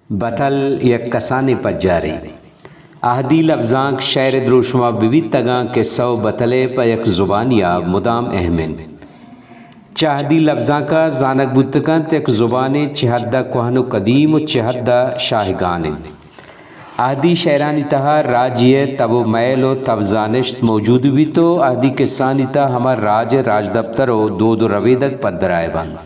بتل یک کسانیں پجارے۔ اہدی لبزانک شئیر ءِ دروشم ءَ بہ بیت، اگاں کسہ ءُ بتل ءِ پہ یک زبانی ءَ مدام اہم انت۔ چہ اہدی لبزانک ءَ زانگ بوت کنت، یک زبانے چہ حد ءَ کوہن ءُ قدیم ءُ چہ حد ءَ شاہگان انت۔ اہدی شئیرانی تہا راجی ءِ تب ءُ مئیل ءُ تب زانشت موجود بیت ءُ اہدی کسہانی تہا ہما راج ءِ راجدپتر ءُ دود ءُ ربیدگ پدرائے بنت۔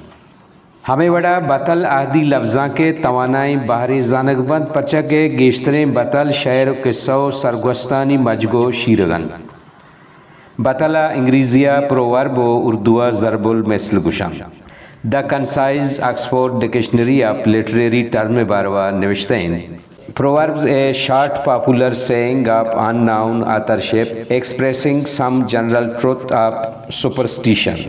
ہمے وڑا بتل اہدی لبزانک ءِ توانائیں بہرے زانگ بنت، پرچا کہ گیشتریں بتل شئیر ءُ کسہ ءُ سرگوستانی مجگ ءُ شیرگ انت۔ بتل ءَ انگریزی ءَ پروورب ءُ اردو ءَ ضرب المثل گوشنت۔ The Concise Oxford Dictionary of Literary Term ءِ باروا نوشتہ انت: Proverbs a short popular saying of unknown authorship expressing some general truth of superstition.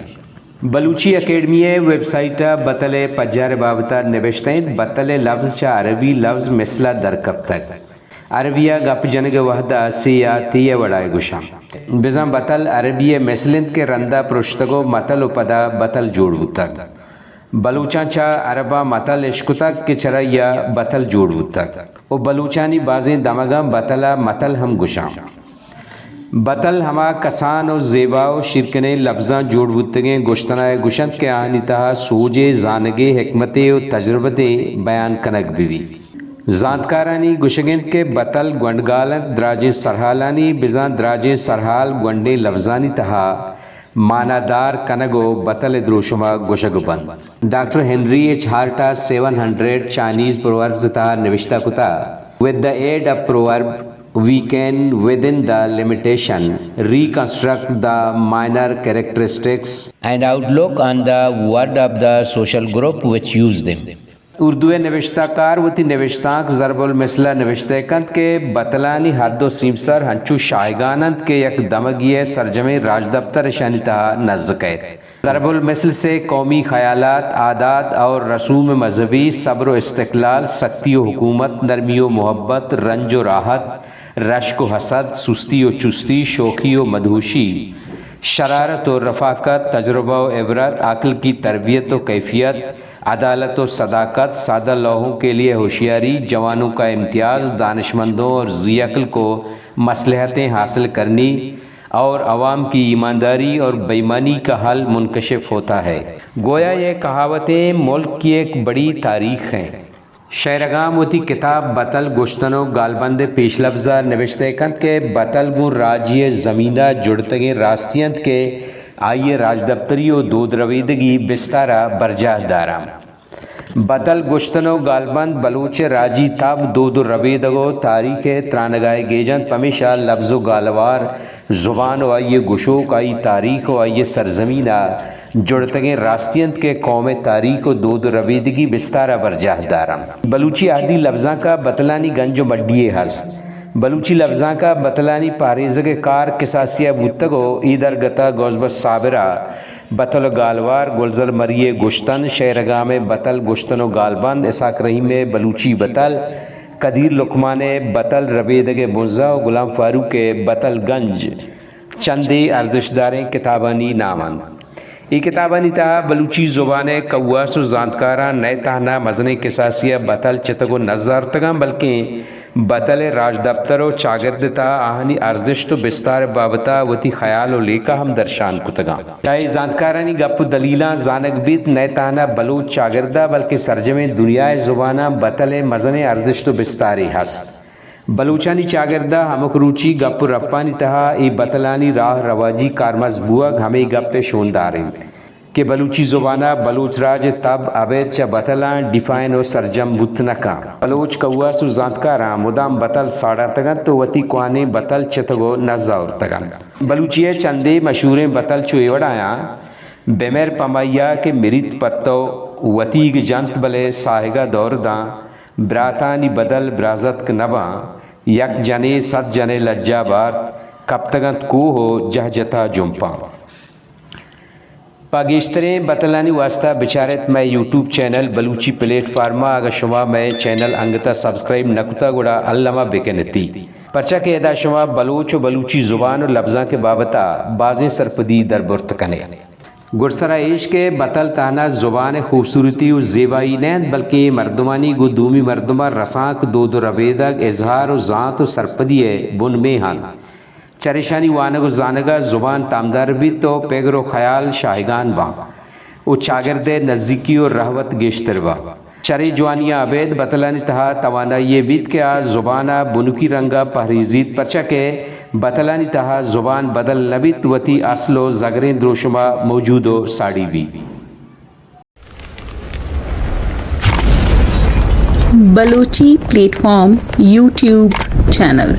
Balochi academy ءِ ویب سائٹ ءَ بتل ءِ پجار ءِ بابت ءَ نبشتہ انت: بتل ءِ لبز چہ عربی لبز مثل ءَ در کپتگ۔ عربی ءَ گپ جنگ ءِ وہد ءَ سے یا تے ءِ وڑا ءَ گوشاں۔ بزاں بتل عربی ءِ مثل انت کہ رند ءَ پرشتگ ءُ متل ءُ پدا بتل جوڑ بوتگ۔ بلوچاں چہ عرباں متل اشکتگ کہ چرآئی ءَ بتل جوڑ بوتگ ءُ بلوچانی بازیں دمگاں بتل ءَ متل ہم گوشاں۔ بتل ہما کسان ءُ زیبا ءُ شیرکنیں لبزاں جوڑ بوتگیں گوشتن ءَ گوشنت کہ آہانی تہا سوجے، زانگے، حکمتے ءُ تجربتے بیان کنگ بہ بیت۔ زانتکارانی گوشگ انت کہ بتل گونڈگال انت، دراجیں سرحالانی، بزاں دراجیں سرحال گونڈیں لبزانی تہا مانادار کنگ ءُ بتل ءِ دروشم ءَ گوشگ بنت۔ ڈاکٹر ہنری ایچ ہارٹ ءَ سیون ہنڈریڈ چائنیز پرووربز ءِ تہا نبشتہ کتہ: With the aid of proverb, we can, within the limitation, reconstruct the minor characteristics and outlook on the world of the social group which use them. Urdu ءِ نبشتہ کار وتی نبشتانک ضرب المثل ءَ نبشتہ کنت کہ بتلانی حد ءُ سیمسر ہنچو شاہگان انت کہ یک دمگی ءِ سرجمیں راجدپتر اشانی تہا نز کئیت۔ ضرب المثل سے قومی خیالات، عادات اور رسوم مذہبی، صبر و استقلال، سختی و حکومت، نرمی و محبت، رنج و راحت، رشک و حسد، سستی و چستی، شوخی و مدہوشی، شرارت و رفاقت، تجربہ و عبرت، عقل کی تربیت و کیفیت، عدالت و صداقت، سادہ لوحوں کے لیے ہوشیاری، جوانوں کا امتیاز، دانشمندوں اور ذی عقل کو مصلحتیں حاصل کرنی، اور عوام کی ایمانداری اور بے ایمانی کا حل منکشف ہوتا ہے۔ گویا یہ کہاوتیں ملک کی ایک بڑی تاریخ ہیں۔ شئیرگام وتی کتاب بتل گوشتن و گالبند ءِ پیشلبز ءَ نبشتہ کنت کہ بتل گوں راجی ءِ زمین ءَ جڑتگیں راستی انت کہ آئی ءِ راجدپتری و دود ربیدگی بستار ءَ برجاہ داراں۔ بتل گوشتن و گالبند بلوچ ءِ راجی تب، دود و ربیدگ و تاریخ ءِ ترانگاہ ءِ گیج انت، پمیشا لبز و گالوار، زبان و آئی ءِ گشوک، آئی ءِ تاریخ و آئی ءِ سرزمین ءَ جڑتگیں راستی انت کہ قوم ءِ تاریخ و دود و ربیدگی بستار ءَ برجاہ دار انت۔ بلوچی اہدی لبزانک ءَ بتلانی گنج و مڈی یے ہست۔ بلوچی لبزانک ءَ بتلانی پہریزگ ءِ کار کساسی ءَ بوتگ و اے درگت ءَ غوث بخش صابر ءَ بتل و گالوار، گلزر مری ءِ گوشتن، شئیرگام ءِ بتل گوشتن و گالبند، اسحاق رحیم ءِ بلوچی بتل، قدیر لقمان ءِ بتل ربیدگ ءِ بنزہ و غلام فاروق ءِ بتل گنج چندے ارزشتداریں کتابانی نام انت۔ اے کتابانی تہا بلوچی زبان ءِ کواس و زانتکاراں نئے تہنا مزنیں کساسی ءَ بتل چتگ و نز آرتگاں، بلکیں بتل ءِ راجدپتر و چاگرد ءِ تہا آہانی ارزشت و بستار ءِ بابت ءَ وتی خیال و لیکہ ہم درشان کتگاں۔ چہ اے زانتکارانی گپ و دلیلاں زانگ بیت، نئے تہنا بلوچ چاگرد ءَ بلکیں سرجمیں دنیا ءِ زباناں بتل ءِ مزنیں ارزشت و بستارے ہست۔ بلوچانی چاگرد ءَ ہمک روچی گپ و رپانی تہا اے بتلانی راہ رواجی کارمرز بوہگ ہمے گپ ءِ شوندار انت کہ بلوچی زبان ءَ بلوچ راج ءِ تب ابید چہ بتلاں ڈیفائن و سرجم بوت نہ کنت۔ بلوچ کواس و زانتکاراں مدام بتل ساڑاتگ انت و وتی کوہنیں بتل چتگ و نز آورتگ انت۔ بلوچی ءِ چندے مشہوریں بتل چو اے وڑایاں: بمر پمائی ءَ کہ مریت پہ تو، وتیگ جنت بلے ساہگ ءَ دور داں، براتانی بدل برازتک نباں، یک جنے صد جنے لجا بارت، کپتگ انت کوہ و جہ جتا جمپاں۔ پہ گیشتریں بتلانی واسطہ بچارت مئے YouTube channel Balochi plate form ءَ۔ اگاں شما مئے چینل انگت ءَ سبسکرائب نہ کتہ گڑا الم ءَ بکنتی، پرچا کہ ادا شما بلوچ و بلوچی زبان و لبزانک ءِ بابت ءَ بازیں سرپدی دربرت کنے۔ گڈسرا ایش کہ بتل تہنا زبان ءِ خوبصورتی و زیبائی نہ انت، بلکیں مردمانی گوں دومی مردم ءَ رسانک، دود و ربیدگ، اظہار و زانت و سرپدی ءِ بن میہ انت۔ چریشانی وانگ و زانگ ءَ زبان تامدار بیت و پگر و خیال شاہگان باں و چاگرد ءِ نزیکی و رہوت گیشتر باں۔ چرے جوانیاں ابید بتلانی تہا توانائی یے بیت کہ آ زبان ءَ بنکی رنگ ءَ پہریزیت، پرچا کہ بتلانی تہا زبان بدل نہ بیت، وتی اصل و زگریں دروشم ءَ موجود و ساڑی بیت۔ Balochi plate form YouTube channel.